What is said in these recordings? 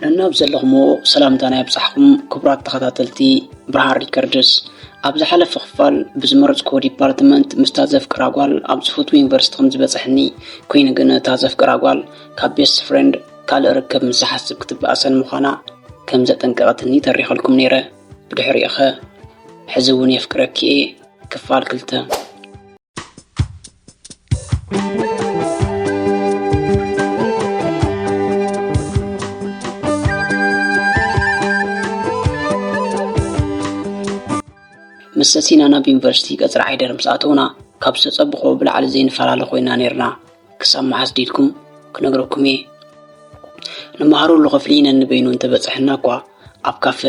ነናብ ዘለኹምዎ ሰላምታና ይብጻሕኩም ክቡራት ተኸታተልቲ ብርሃን ሪከርድስ። ኣብ ዝሓለፈ ክፋል ብዝመረጽክዎ ዲፓርትመንት ምስታ ዘፍቅራ ጓል ኣብ ዝፈትዎ ዩኒቨርሲቲ ከም ዝበጽሐኒ፣ ኮይኑ ግን እታ ዘፍቅራ ጓል ካብ ቤስት ፍሬንድ ካልእ ርክብ ምስ ዝሓስብ ክትበኣሰን ምዃና ከም ዘጠንቀቐትኒ ተሪኸልኩም ነይረ። ብድሕሪኡኸ ሕዚ እውን የፍቅረኪ እየ። ክፋል ክልተ። ምስ ሰሲና ናብ ዩኒቨርሲቲ ቀጽሪ ዓይደር ምስ ኣተውና፣ ካብ ዝተጸበኹዎ ብላዕሊ ዘይንፈላለ ኮይና ነይርና። ክሳብ መዓስ ዲልኩም ክነግረኩም እየ። ንመሃረሉ ክፍሊ ነንበይኑ እንተበጽሐና እኳ፣ ኣብ ካፈ፣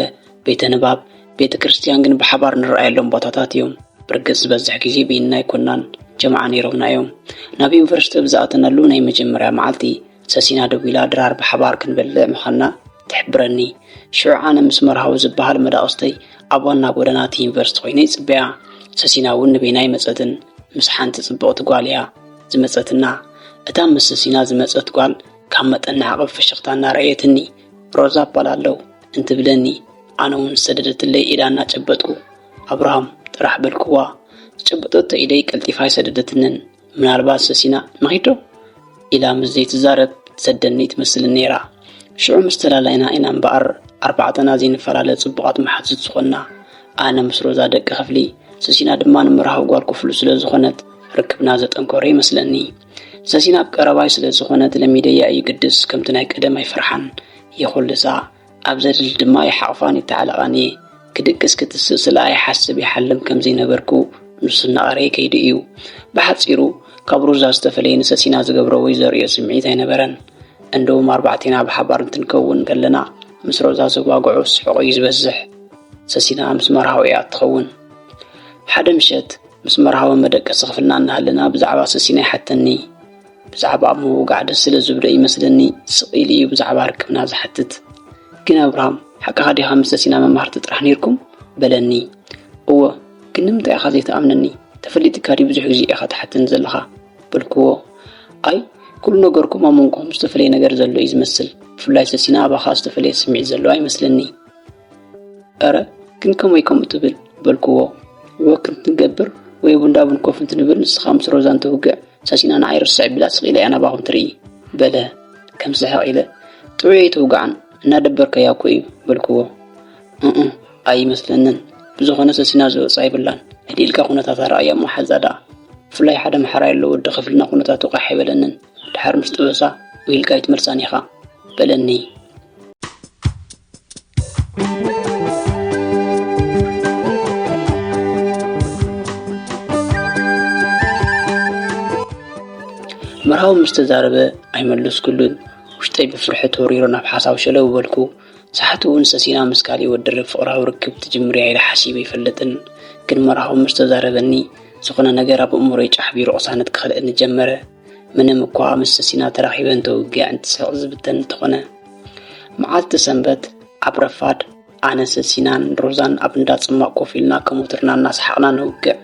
ቤተ ንባብ፣ ቤተ ክርስቲያን ግን ብሓባር ንረኣየሎም ቦታታት እዮም። ብርግጽ ዝበዝሕ ግዜ በይንና ኣይኮናን፣ ጀምዓ ነይሮምና እዮም። ናብ ዩኒቨርሲቲ ብዝኣተናሉ ናይ መጀመርያ መዓልቲ፣ ሰሲና ደዊላ ድራር ብሓባር ክንበልዕ ምዃንና ትሕብረኒ። ሽዑ ኣነ ምስ መርሃዊ ዝበሃል መዳቕስተይ ኣብ ዋና ጎደና እቲ ዩኒቨርሲቲ ኮይነ ይጽበያ። ሰሲና እውን ንበይና ኣይመጸትን። ምስ ሓንቲ ጽብቕቲ ጓል እያ ዝመጸትና። እታ ምስ ሰሲና ዝመጸት ጓል ካብ መጠን ንዓቐብ ፍሽኽታ እናረኣየትኒ፣ "ሮዛ እባላለሁ" እንትብለኒ፣ ኣነ እውን ዝሰደደትለይ ኢዳ እናጨበጥኩ፣ "ኣብርሃም" ጥራሕ በልክዋ። ዝጨበጠቶ ኢደይ ቀልጢፋ ኣይሰደደትንን። ምናልባት ሰሲና "ንኺድ ዶ?" ኢላ ምስ ዘይትዛረብ ትሰደኒ ትመስል ነይራ። ሽዑ ምስ ተላላይና ኢና እምበኣር ኣርባዕተና ዘይንፈላለ ጽቡቓት መሓዙት ዝኾንና። ኣነ ምስ ሮዛ ደቂ ክፍሊ፣ ሰሲና ድማ ንመርሃዊ ጓል ክፍሉ ስለ ዝኾነት ርክብና ዘጠንከሮ ይመስለኒ። ሰሲና ኣብ ቀረባይ ስለ ዝኾነት ለሚደያ እዩ ግድስ፣ ከምቲ ናይ ቀደም ኣይፈርሓን። ይኹልሳ ኣብ ዘድሊ ድማ ይሓቕፋን ይተዓለቓን እየ። ክድቅስ ክትስእ ስለ ኣይሓስብ ይሓልም ከም ዘይነበርኩ ንሱ እናቐረየ ከይዱ እዩ። ብሓጺሩ፣ ካብ ሮዛ ዝተፈለየ ንሰሲና ዝገብሮ ወይ ዘርእዮ ስምዒት ኣይነበረን። እንደውም ኣርባዕቴና ብሓባር እንትንከውን ከለና፣ ምስ ሮዛ ዘዋግዖ ስሕቕ እዩ ዝበዝሕ። ሰሲና ምስ መርሃዊ እያ እትኸውን። ሓደ ምሸት፣ ምስ መርሃዊ መደቀሲ ክፍልና እናሃለና ብዛዕባ ሰሲና ይሓተኒ። ብዛዕባ ኣብ ምውጋዕ ደስ ስለ ዝብሎ ይመስለኒ፣ ስቕ ኢሉ እዩ ብዛዕባ ርክብና ዝሓትት። "ግን ኣብርሃም፣ ሓቅኻ ዲኻ ምስ ሰሲና መማህርቲ ጥራሕ ነይርኩም?" በለኒ። "እወ፣ ግን ንምንታይ ኢኻ ዘይትኣምነኒ? ተፈሊጥካ ድዩ ብዙሕ ግዜ ኢኻ ትሓተኒ ዘለኻ?" በልክዎ። "ኣይ፣ ኩሉ ነገርኩም ኣብ መንጎኹም ዝተፈለየ ነገር ዘሎ እዩ ዝመስል። ብፍላይ ሰሲና ኣባኻ ዝተፈለየ ስምዒት ዘለዋ ይመስለኒ." "ኣረ፣ ግን ከመይ ከምኡ ትብል?" በልክዎ። "ወክ እንትንገብር ወይ ቡንዳቡን ኮፍ እንትንብል ንስኻ ምስ ሮዛ እንትውግዕ፣ ሰሲና ንዓይ ርስዕ ቢላ ስቕ ኢላ እያ ናባኹም ትርኢ" በለ። ከም ስሕቕ ኢለ፣ "ጥዑይ ኣይትውግዓን፣ እናደበርካያ እኮ እዩ" በልክዎ። "እእ፣ ኣይመስለንን። ብዝኾነ ሰሲና ዝወጻ የብላን። ዕድኢልካ ኩነታታ ረኣያ እሞ ሓዛ ደኣ። ብፍላይ ሓደ ምሓራይ ኣሎ፣ ወዲ ክፍልና ኩነታቱ ቃሕ ኣይበለንን። ድሓር ምስ ጥበሳ ውሂልካ ኣይትመልሳን ኢኻ" በለኒ። መርሃዊ ምስ ተዛረበ ኣይመለስኩሉን። ውሽጠይ ብፍርሒ ተወሪሩ ናብ ሓሳብ ሸለው በልኩ። ሰሓቱ እውን ሰሲና ምስ ካሊእ ወዲ ርብ ፍቕራዊ ርክብ ትጅምር እያ ኢለ ሓሲበ ኣይፈልጥን። ግን መርሃዊ ምስ ተዛረበኒ፣ ዝኾነ ነገር ኣብ ኣእምሮይ ጫሕ ቢሩ ቅሳነት ክኸልእኒ ጀመረ። ምንም እኳ ምስ ሰሲና ተራኺበ እንተውግዕ እንትስሕቕ ዝብተን እንተኾነ። መዓልቲ ሰንበት ኣብ ረፋድ፣ ኣነ፣ ሰሲናን ሮዛን ኣብ እንዳ ጽማቕ ኮፍ ኢልና ከም ወትርና እናሰሓቕና ንውግዕ።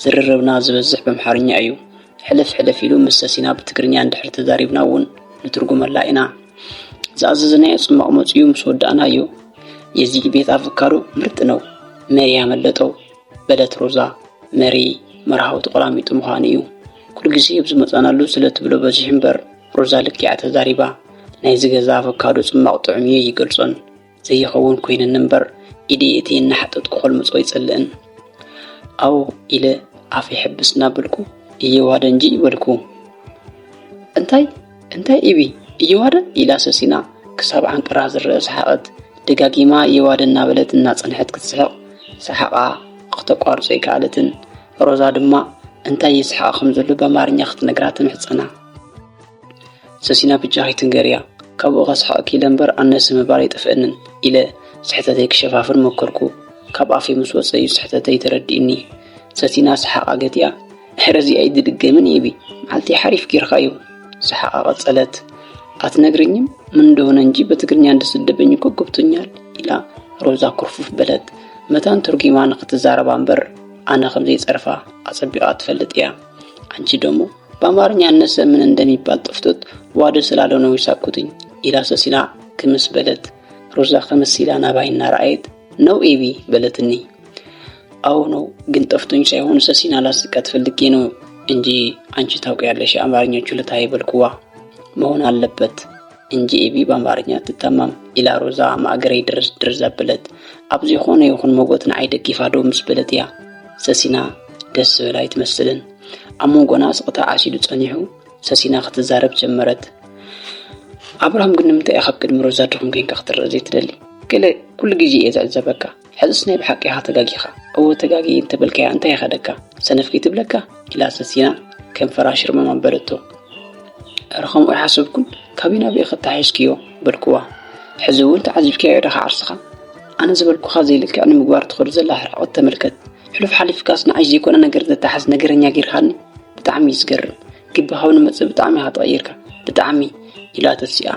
ዝርርብና ዝበዝሕ በምሓርኛ እዩ። ሕልፍ ሕልፍ ኢሉ ምስ ሰሲና ብትግርኛ እንድሕር ተዛሪብና እውን ንትርጉመላ ኢና። ዝኣዘዝናዮ ጽማቕ መጺኡ ምስ ወዳእናዮ፣ "የዚህ ቤት አቮካዶ ምርጥ ነው፣ መሪ ያመለጠው" በለት ሮዛ። መሪ መርሃዊ ተቆላሚጡ ምዃኑ እዩ። ኩሉ ግዜ ኣብ ዝመጻናሉ ስለ ትብሎ በዚሑ እምበር፣ ሮዛ ልክዕ ተዛሪባ። ናይዚ ገዛ ኣቮካዶ ጽማቕ ጥዑም እዩ ይገልጾን ዘይኸውን ኮይነኒ እምበር፣ ኢደይ እቲ እናሓጠጥኩ ከልምጾ ኣይጸልእን። "ኣዎ" ኢለ ኣፈይ ሕብስ እናበልኩ፣ "እየዋደ እንጂ" በልኩ። "እንታይ? እንታይ ኢቢ? እየዋደ?" ኢላ ሰሲና ክሳብ ዓንቅራ ዝረአ ሰሓቐት። ደጋጊማ እየዋደ እናበለት እናጸንሐት ክትስሕቕ፣ ሰሓቓ ክተቋርጾ ኣይከኣለትን። ሮዛ ድማ እንታይ ይስሕቓ ከም ዘሎ ብኣማርኛ ክትነግራ ትምሕጸና። "ሰሲና፣ ብጃኺ ትንገርያ፣ ካብኡ ከስሕቐኪ ኢለ እምበር ኣነስ ምባል ኣይጠፍአንን" ኢለ ስሕተተይ ክሸፋፍን መከርኩ። ካብ ኣፈይ ምስ ወጸ እዩ ስሕተተይ ተረዲእኒ። ሰሲና ሰሓቓ ገቲኣ፣ "ሕረ እዚኣ ኣይትድገምን ኢቢ፣ መዓልቲ ሓሪፍ ጌርካዮ" ሰሓቓ ቀጸለት። "ኣትነግርኝም ምን እንደሆነ እንጂ በትግርኛ እንደሰደበኝ እኮ ገብቶኛል" ኢላ ሮዛ ኩርፉፍ በለት። መታን ተርጒማ ንኽትዛረባ እምበር ኣነ ከም ዘይጸርፋ ኣጸቢቓ ትፈልጥ እያ። "ኣንቺ ደሞ በአማርኛ እነሰ ምን እንደሚባል ጠፍቶት ዋደ ስላለ ነው የሳቅኩትኝ» ኢላ ሰሲና ክምስ በለት። ሮዛ ክምስ ኢላ ናባይ እናረኣየት «ነው ኤቢ» በለትኒ። «አዎ ነው፣ ግን ጠፍቶኝ ሳይሆን ሰሲና ላስቃት ፈልጌ ነው እንጂ አንቺ ታውቂያለሽ የአማርኛ ችሎታዬ» በልኩዋ። «መሆን አለበት እንጂ ኤቢ በአማርኛ አትታማም» ኢላ ሮዛ ማእገረይ ድርዝ ድርዝ ኣበለት። ኣብ ዝኾነ ይኹን መጎት ንዓይ ደጊፋ ደው ምስ በለት እያ ሰሲና ደስ ዝብል ኣይትመስልን። ኣብ መንጎና ስቕታ ዓሲሉ ጸኒሑ ሰሲና ክትዛረብ ጀመረት። «ኣብርሃም ግን ንምንታይ ኢኻ ኣብ ቅድሚ ሮዛ ድኹም ኮንካ ክትረአ ዘይትደሊ? ገለ ኩሉ ግዜ እየ ዝዕዘበካ። ሕዝስ ናይ ብሓቂ ኢኻ ተጋጊኻ። እወ ተጋጊ እንተበልካያ እንታይ ይኸደካ? ሰነፍ ከይትብለካ?» ኢላ ሰሲና ከንፈራ ሽርመም ኣበለቶ። «ኧረ ከምኡ ኣይሓሰብኩን። ካበይ ናበይ ከተሓሒዝክዮ?» በልኩዋ። «ሕዚ እውን ተዓዚብካዮ ዲኻ ዓርስኻ? ኣነ ዝበልኩኻ ዘይልክዕ ንምግባር ትኸዶ ዘላ ርሕቀት ተመልከት። ሕሉፍ ሓሊፍካስ ንዓይ ዘይኮነ ነገር ዘተሓዝ ነገረኛ ጌርካኒ። ብጣዕሚ እዩ ዝገርም። ግቢ ካብ ንመጽእ ብጣዕሚ ኢኻ ተቐይርካ። ብጣዕሚ» ኢላ ተሲኣ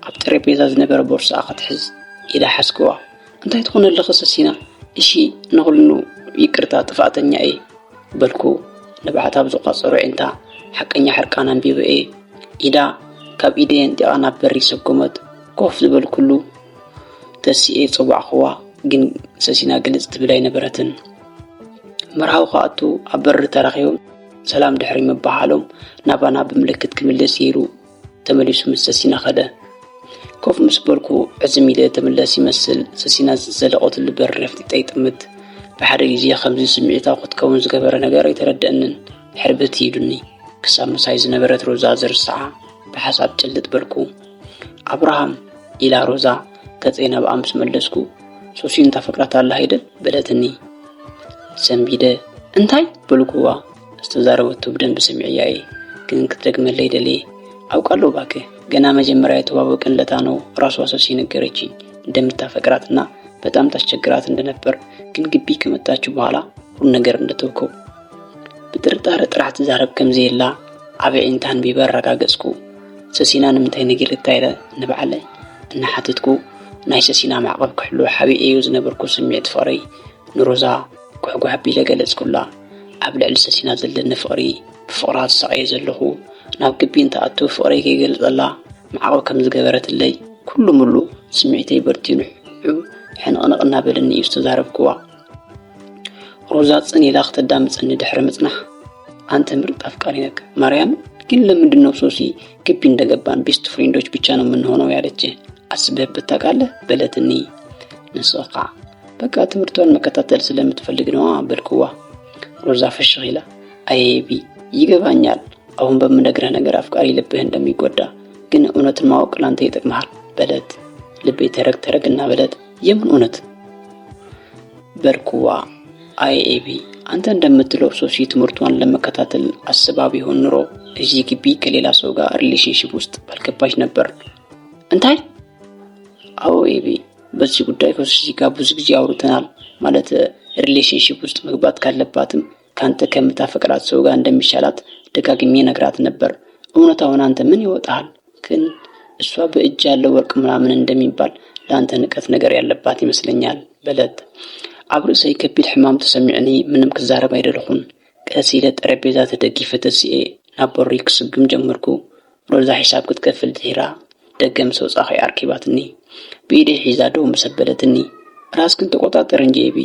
ኣብ ጠረጴዛ ዝነበረ ቦርስኣ ክትሕዝ ኢዳ ሓዝክዋ። «እንታይ ትኾኒ ኣለኺ ሰሲና? እሺ ንኹሉ ይቅርታ፣ ጥፍኣተኛ እየ» በልኩ። ንብዓት ኣብ ዝቋጸሮ ኣዒንታ ሓቀኛ ሕርቃን ኣንቢበ እየ። ኢዳ ካብ ኢደይ ኣንጢቓ ናብ በሪ ሰጎመት። ኮፍ ዝበልኩሉ ተሲኤ ጸዋዕክዋ፣ ግን ሰሲና ግልጽ ትብል ኣይነበረትን። መርሃዊ ክኣቱ ኣብ በሪ ተራኺቦም ሰላም ድሕሪ ምብሃሎም ናባና ብምልክት ክምልስ ኢሉ ተመሊሱ ምስ ሰሲና ከደ። ኮፍ ምስ በልኩ ዕዝም ኢለ ተመለስ ይመስል ሰሲና ዝዘለቐትሉ በሪ ረፍጢጠ ይጥምት። ብሓደ ግዜ ከምዚ ስምዒታዊ ክትከውን ዝገበረ ነገር ኣይተረደአንን። ሕርብት ኢሉኒ። ክሳብ ምሳይ ዝነበረት ሮዛ ዝርስዓ ብሓሳብ ጭልጥ በልኩ። «ኣብርሃም» ኢላ ሮዛ ገጸይ ናብኣ ምስ መለስኩ «ሶሲ እንታፈቅራት ኣላ ኣይደል?» በለትኒ። ሰንቢደ «እንታይ?» በልኩዋ። ዝተዛረበቶ ብደንቢ ሰሚዐያ እየ፣ ግን ክትደግመለይ ደልየ። «አውቃለሁ እባክህ፣ ገና መጀመሪያ የተዋወቅን ለታ ነው ራሷ ሶሲ የነገረችኝ እንደምታፈቅራትና በጣም ታስቸግራት እንደነበር፣ ግን ግቢ ከመጣችሁ በኋላ ሁሉ ነገር እንደተውከው» ብጥርጣረ ጥራሕ ትዛረብ ከም ዘየላ ኣብ ኣዒንታ ኣንቢበ ኣረጋገጽኩ። ሰሲና ንምንታይ ነጊርታ ኢለ ንባዕለይ እናሓተትኩ፣ ናይ ሰሲና ማዕቐብ ክሕሉ ሓቢኤዮ ዝነበርኩ ስምዒት ፍቕረይ ንሮዛ ጓሕጓሕ ኣቢለ ገለጽኩላ። ኣብ ልዕሊ ሰሲና ዘለኒ ፍቕሪ ብፍቕራ ዝሳቐየ ዘለኹ፣ ናብ ግቢ እንትኣቱ ፍቕረይ ከይገልጸላ ማዕቐብ ከም ዝገበረትለይ፣ ኩሉ ምሉ ስምዒተይ በርቲኑ ሕንቕንቕ እናበለኒ እዩ ዝተዛረብክዋ። ሮዛ ጽን ኢላ ክተዳምጸኒ ድሕሪ ምጽናሕ፣ «አንተ ምርጥ አፍቃሪ ነክ ማርያም፣ ግን ለምንድን ነው ሶሲ ግቢ እንደገባን ቤስት ፍሬንዶች ብቻ ነው የምንሆነው ያለች? አስበህበት ታውቃለህ?» በለትኒ። ንስኻ «በቃ ትምህርቷን መከታተል ስለምትፈልግ ነዋ» በልክዋ። ሮዛ ፍሽኽ ኢላ፣ «አይ ኤቢ፣ ይገባኛል። አሁን በምነግርህ ነገር አፍቃሪ ልብህ እንደሚጎዳ፣ ግን እውነትን ማወቅ ላንተ ይጠቅምሃል» በለት። ልቤ ተረግ ተረግ እናበለት፣ «የምን እውነት?» በልኩዋ። «አይ ኤቢ፣ አንተ እንደምትለው ሶሲ ትምህርቷን ለመከታተል አስባ ቢሆን ኑሮ እዚህ ግቢ ከሌላ ሰው ጋር ሪሌሽንሺፕ ውስጥ ባልገባች ነበር።» እንታይ? «አዎ ኤቢ፣ በዚህ ጉዳይ ከሶሲ ጋር ብዙ ጊዜ አውርተናል። ማለት ሪሌሽንሺፕ ውስጥ መግባት ካለባትም ከአንተ ከምታፈቅራት ሰው ጋር እንደሚሻላት ደጋግሜ ነግራት ነበር። እውነታውን አንተ ምን ይወጣሃል? ግን እሷ በእጅ ያለው ወርቅ ምናምን እንደሚባል ለአንተ ንቀት ነገር ያለባት ይመስለኛል» በለት። ኣብ ርእሰይ ከቢድ ሕማም ተሰሚዕኒ ምንም ክዛረብ ኣይደለኹን። ቀስ ኢለ ጠረጴዛ ተደጊፈ ተሲኤ ናብ በሪ ክስጉም ጀመርኩ። ሮዛ ሒሳብ ክትከፍል ድሒራ ደገ ምስ ወጻኹ እያ ኣርኪባትኒ። ብኢደይ ሒዛ ደው ምስ ኣበለትኒ፣ «ራስክን ተቆጣጠር እንጂ ኤቢ።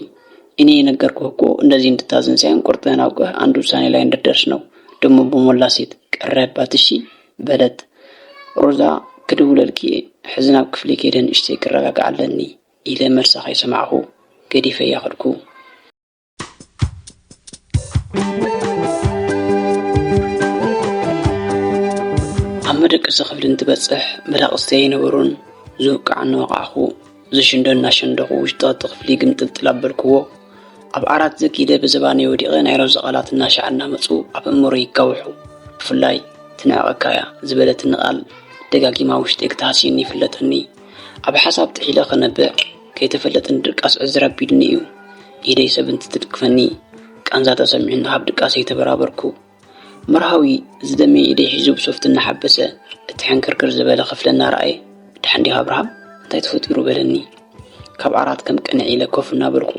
እኔ የነገርኩህ እኮ እንደዚህ እንድታዝን ሳይሆን ቁርጥህን አውቀህ አንድ ውሳኔ ላይ እንድትደርስ ነው። ደግሞ በሞላ ሴት ቀረህባት እሺ» በለት። «ሮዛ ክድውለልኪ እየ፣ ሕዚ ናብ ክፍሊ ከይደ ንእሽተይ ክረጋጋዕ ኣለኒ» ኢለ መልሳ ከይሰማዕኩ ገዲፈያ ከድኩ። ኣብ መደቀሲ ክፍሊ እንትበጽሕ መዳቕስቲ ኣይነበሩን። ዝውቃዕ እናወቃዕኩ ዝሽንዶ እናሸንደኹ ውሽጢ እቲ ክፍሊ ግምጥልጥል ኣበልክዎ። ኣብ ዓራት ዘጊደ ብዝባነይ ወዲቐ ናይ ሮዛ ቃላት እናሻዕ እናመጹ ኣብ እምሮይ ይጋውሑ። ብፍላይ ትንዕቐካ እያ ዝበለትኒ ቃል ደጋጊማ ውሽጠይ ክትሃስየኒ ይፍለጠኒ። ኣብ ሓሳብ ጥሒለ ክነብዕ ከይተፈለጠኒ ድቃስ ዕዝር ኣቢሉኒ እዩ። ኢደይ ሰብ እንትትድግፈኒ ቃንዛ ተሰሚዑኒ ካብ ድቃሰይ ተበራበርኩ። መርሃዊ ዝደመየ ኢደይ ሒዙ ብሶፍት እናሓበሰ እቲ ሕንክርክር ዝበለ ክፍሊ እናረኣየ፣ «ደሓን ዲኻ ኣብርሃም? እንታይ ተፈጢሩ?» በለኒ። ካብ ዓራት ከም ቅንዕ ኢለ ኮፍ እናበልኩ፣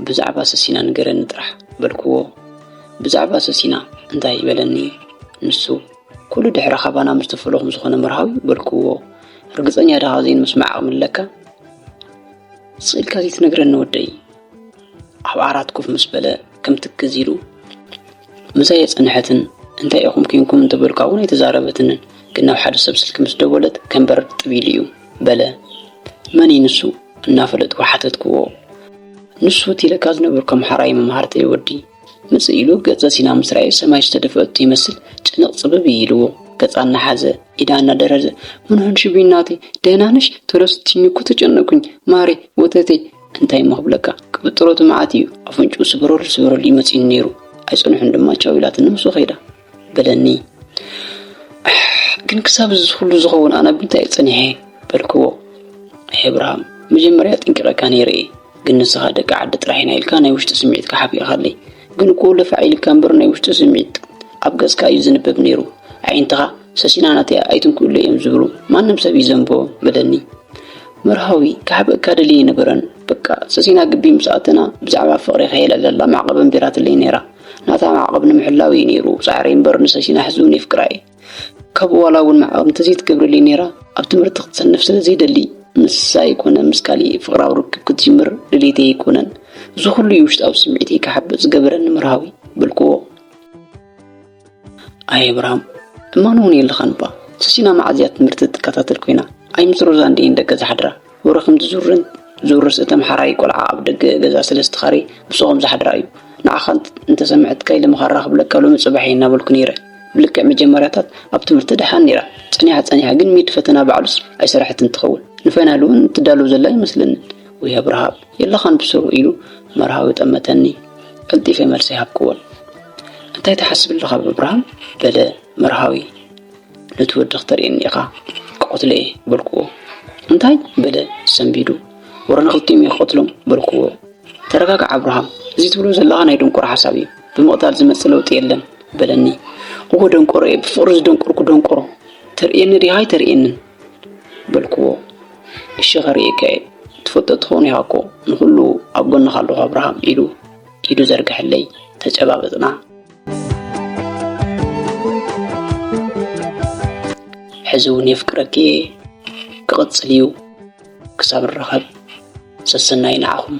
«ብዛዕባ ሰሲና ንገረኒ ጥራሕ» በልክዎ። «ብዛዕባ ሰሲና እንታይ?» በለኒ። ንሱ፣ "ኩሉ ድሕሪ ካባና ምስ ተፈለኹም ዝኾነ መርሃዊ?" በልክዎ። "ርግጸኛ ዲኻ ዘይንምስማዕ ዓቕሚ ኣለካ? ስቕ ኢልካ ዘይትነግረኒ ወደይ?" ኣብ ዓራት ኮፍ ምስ በለ ከም ትክዝ ኢሉ፣ ምሳይ የጸንሐትን እንታይ ኢኹም ኬንኩም እንተበልኳ እውን ኣይተዛረበትንን። ግን ናብ ሓደ ሰብ ስልኪ ምስ ደወለት ከም በረድ ጥብ ኢሉ እዩ በለ። "መን እዩ ንሱ?" እናፈለጥኩ ሓተትክዎ። "ንሱ እቲ ኢለካ ዝነበርኩ ኣምሓራይ መምሃርተይ ወዲ" ምጽእ ኢሉ ገጸ ሲና ምስ ረኣየ ሰማይ ዝተደፍአቶ ይመስል ጭንቕ ጽብብ ኢልዎ። ገጻ እናሓዘ፣ ኢዳ እናደረዘ፣ "ምን ሆንሽ ቢናቴ? ደህና ነሽ? ቶሎ ስትይኝ እኮ ተጨነቅኩኝ። ማሬ፣ ወተቴ፣ እንታይ እሞ ክብለካ? ቅብጥሮቱ መዓት እዩ። ኣፍንጭኡ ስበረሉ፣ ስበረሉ እዩ መጺኡኒ ነይሩ። ኣይጸንሑን ድማ ቻው ኢላትኒ ምስኡ ከይዳ" በለኒ። "ኣሕ፣ ግን ክሳብ እዚ ኩሉ ዝኸውን ኣነ ብምንታይ እየ ጸኒሐ?" በልክዎ። "ኣይ ኣብርሃም፣ መጀመርያ ጠንቂቐካ ነይረ እየ። ግን ንስኻ ደቂ ዓዲ ጥራሕ ኢና ኢልካ ናይ ውሽጢ ስምዒትካ ሓቢእካለይ። ግን እኮ ለፋዕ ኢልካ እምበር ናይ ውሽጢ ስምዒት ኣብ ገጽካ እዩ ዝንበብ ነይሩ። ኣዒንትኻ ሰሲና ናተይ ኣይትንክኡለይ እዮም ዝብሉ። ማንም ሰብ ይዘንቦ" በለኒ። "መርሃዊ፣ ክሓብእካ ደልየ ኣይነበረን። በቃ ሰሲና ግቢ ምስ ኣተና ብዛዕባ ፍቕሪ ከየልዕለላ ማዕቐብ ኣንቢራትለይ ነይራ። ናታ ማዕቐብ ንምሕላው እዩ ነይሩ ጻዕረይ እምበር ንሰሲና ሕዚ እውን የፍቅራ እየ። ካብኡ ዋላ እውን ማዕቐብ እንተዘይትገብረለይ ነይራ ኣብ ትምህርቲ ክትሰንፍ ስለ ዘይደሊ ምስሳ ኣይኮነ ምስ ካሊእ ፍቕራዊ ርክብ ክትጅምር ድሌተይ ኣይኮነን። እዚ ኩሉ እዩ ውሽጣዊ ስምዒተይ ክሓብእ ዝገበረኒ መርሃዊ" በልክዎ። "ኣይ ኣብርሃም፣ እማን እውን የለኻን እባ። ሰሲና መዓዝ እያ ትምህርቲ ትከታተል ኮይና? ኣይ ምስ ሮዛ እንድየን ደገ ዝሓድራ? ወረ ከምቲ ዙርን ዙርስ እቲ ኣምሓራይ ቆልዓ ኣብ ደገ ገዛ ሰለስተ ካሬ ምስኦም ዝሓድራ እዩ። ንዓኻ እንተ-፣ እንተሰምዐትካ ኢለ ምኻራ ክብለካ ሎሚ ጽባሕ እየ እናበልኩ ነይረ። ብልክዕ መጀመርያታት ኣብ ትምህርቲ ደሓን ነይራ። ጸኒሓ ጸኒሓ ግን ሚድ ፈተና ባዕሉስ ኣይሰረሐትን ትኸውን። ንፋይናል እውን እትዳሎ ዘላ ኣይመስለንን። ወይ ኣብርሃም፣ የለኻን ብስሩ" ኢሉ መርሃዊ ጠመተኒ። ቀልጢፈ መልሲ ሃብክዎን። "እንታይ ትሓስብ ኣለኻ ኣብርሃም?" በለ መርሃዊ። "ነቲ ወዲ ክተርእየኒ ኢኻ፣ ክቐትሎ እየ" በልክዎ። "እንታይ?" በለ ሰንቢዱ። "ወረ ንኽልቲኦም እየ ክቐትሎም" በልክዎ። "ተረጋጋዕ ኣብርሃም፣ እዚ ትብሎ ዘለኻ ናይ ደንቆሮ ሓሳብ እዩ። ብምቕታል ዝመጽእ ለውጢ የለን" በለኒ። "እወ ደንቆሮ እየ፣ ብፍቕሪ ዝደንቆርኩ ደንቆሮ። ተርእየኒ ዲኻ ኣይተርእየንን?" በልክዎ። "እሺ ከርእየካ እየ፣ ትፈልጦ ትኸውን ኢኻ እኮ፣ ንኹሉ ኣብ ጎንኻ ኣለኹ ኣብርሃም" ኢሉ ኢዱ ዘርግሐለይ። ተጨባበጥና። "ሕዚ እውን የፍቅረኪ እየ፣ ክቕጽል እዩ፣ ክሳብ ንራኸብ ሰሰናዩ ንዓኹም"